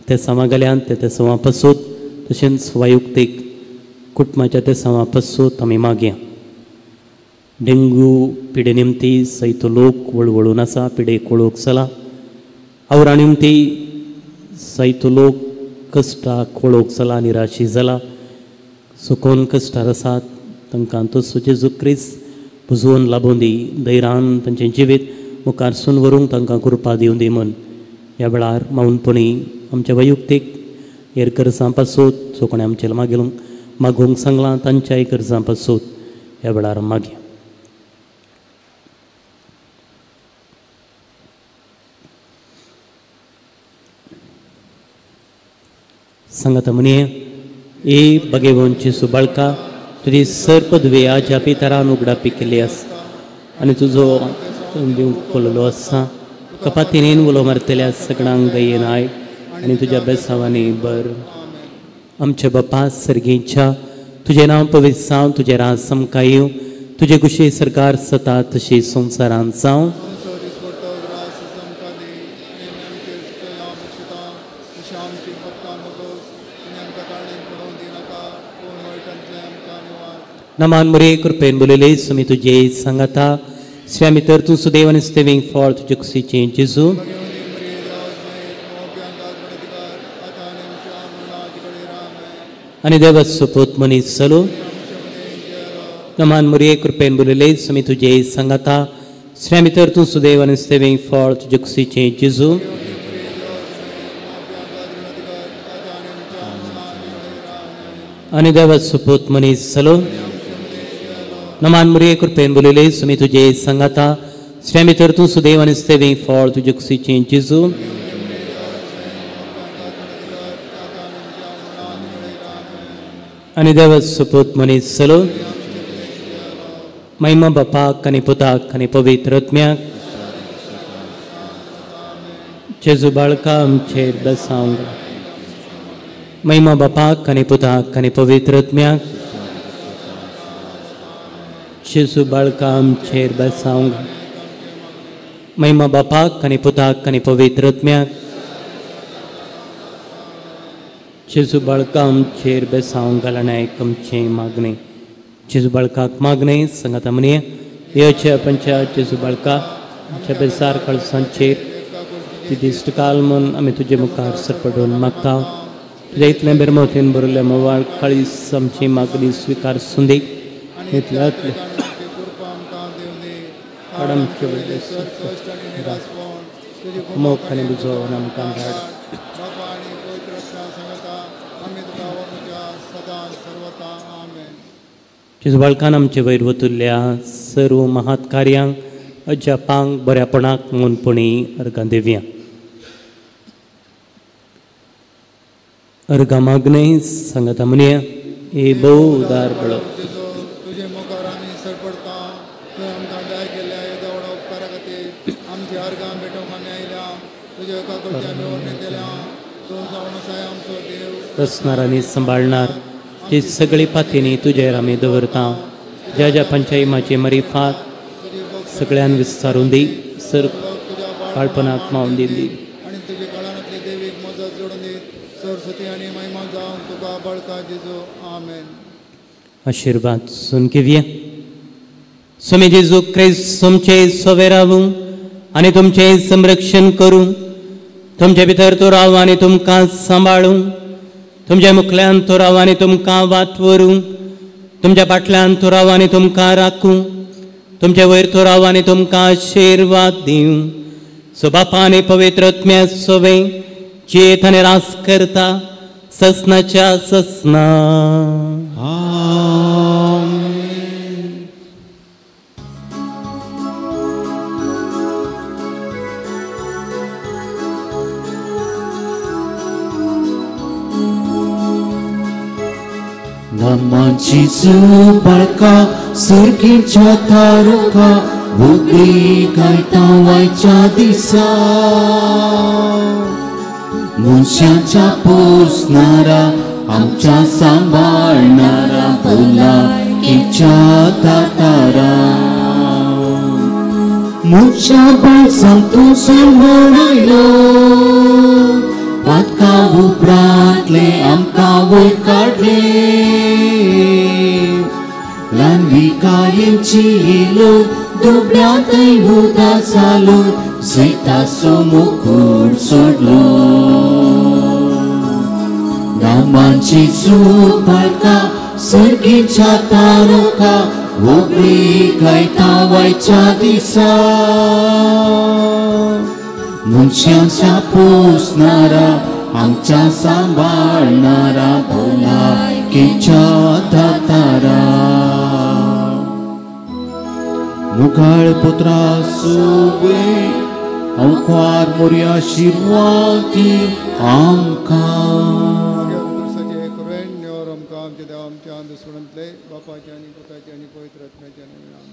तेसांवां घाल्यात त्या तेसांवा पासून तशेंच वैयक्तीक कुटुंबाच्या तेसांवा पासून आमी मागया. डेंग्यू पिडे निमती सयतो लोक वळवळून आसा पिडेक वळोवंक जाला. आवरा निमती सयतो लोक कश्टाक वळोवंक जाला निराशी जाला. सुकोन कश्टार आसात तांकां तसो जेजू क्रिस्त पुजोवन लाबोवन दी धैर्यान तांचें जिवीत मुखार सून व्हरूंक तांकां कृपा दिवं दी म्हूण ह्या वेळार मौनपणी आमच्या वैयक्तीक हेर गरजां पासून जो कोणें आमचे मागीर मागोवंक सांगलां तांच्याय गरजां पासून ह्या वेळार मागया. सांगाता म्हणये ए बगेवंची सुबाळका तुजी सर पदवी आज्या पितरान उगडापी केल्ली आसा आनी तुजो दिवंक पडलेलो आसा. कपातीनेन उलो मारतल्या सगळ्यांक दयेन I आनी तुज्या बेसांवांनी बर. आमच्या बापा सर्गीच्या तुजें नांव पवित्र जावं तुजें राज आमकां येवं तुजे कुशी सरकार सता तशी संवसारांत जावं. नमान मुरे कृपेन बोलले सुमी तुजे सांगाता स्वामी तर तूं सुदैव आनी सुदैवींक फळ तुजे कुशीचें जेजू. आनी देवा सोपूत मनीस जालो. नमान मुरे कृपेन बोलले सुमी तुजे सांगाता स्वामी तर तूं सुदैव आनी सुदैवींक फळ तुजे कुशीचें जेजू. आनी देवा सोपूत मनीस जालो. नमान मुरे कृपेन बोलले सुमी तुजे सांगाता स्वामी तर तूं सुदैव आनी सुदैवींक फळ तुजे कुशीचें जेजू. आनी देवा सोपूत मनीस जालो. महिमा बापाक आनी पुताक आनी पवित्र आत्म्याक. जेजू बाळका आमचेर बेसावंक. महिमा बापाक आनी पुताक आनी पवित्र आत्म्याक. जेजू बाळका आमचेर बेसावंक. महिमा बापाक आनी पुताक आनी पवित्र आत्म्याक. जेजू बाळका आमचेर बेसावंक घालणाय आमचें मागणें. जेजू बाळकाक मागणें सांगाता म्हणये येवच्या पंच्या जेजू बाळका आमच्या बेसार कळसांचेर ती दिश्ट काल म्हूण आमी तुजे मुखार सरपटून मागता. तुज्या इतलें बेरमोतीन बरयल्ल्या मोवाळ काळीस आमची मागणी स्विकार सुंदी. मोग आनी बुजोवन आमकां धाड. जेजू बाळकान आमचे वयर वतुल्ल्या सर्व महात कार्यांक अजापांक बऱ्यापणाक मोनपणी अर्गां दिवया. अर्गां मागणे सांगता म्हणया हे भोव उदार बळो. तुजे मुखार आमी सरपडटा, तुवें आमकां जाय केल्ल्या येद्या व्हडा उपकारा खातीर आमची अर्गां भेटोवंक आमी आयल्या. तुज्या एका कृती आमी वर्णितल्या. तूं जावन आसाय आमचो देव. रचणार आनी सांबाळणार जे सगळी पातींनी तुजेर आमी दवरता. ज्या ज्या पंचायमाची मरिफात सगळ्यान विस्तारून दी, सर काळपणाक मावन दिली. आनी तुजे कळानांतले देवीक मजत जोडून दी. सरस्वती आनी महिमा जावंक तुका बळका जेजू. आमेन. आशिर्वाद सून घेवया. स्वामी जेजू क्रिस्त तुमचे सोवे रावूं आनी तुमचें संरक्षण करूं. तुमचे भितर तो राव आनी तुमकां सांबाळूं. तुमच्या मुखल्यान तो राव आनी तुमकां वाट व्हरूं. तुमच्या फाटल्यान तो राव आनी तुमकां राखूं. तुमचे वयर तो राव आनी तुमकां आशिर्वाद दिवं. सो बापा आनी पवित्र आत्म्या सोवे जियेत आनी रास करता ससनाच्या ससना. नामाची बाळका सर्गीच्या तारका भोगली गायता वायच्या दिसा. मनशाच्या पोसणारा आमच्या सांबाळणारा भलायकेच्या दातारा. मनशा बाळसांक तूं सांबाळ आयलो, पातका उपरांतले आमकां वयर काडले. ल्हानविकायेची लोक दुबळ्यांतय उदास जालो, जैताचो मुकूट सोडलो. नामाची बाळका सर्गीच्या तारका होगळी गायता वायच्या दिसा. मनशाच्या पोसणारा आमच्या सांबाळणारा भलायकेच्या दातारा. मुखाळ पुत्रा सुवे अंकुआर मोरया आशिर्वादी आमकां. आमच्या देवा आमच्या दुसऱ्यांतले बापाचे आनी पुताचे आनी पवित्र आत्म्याचे नांवान.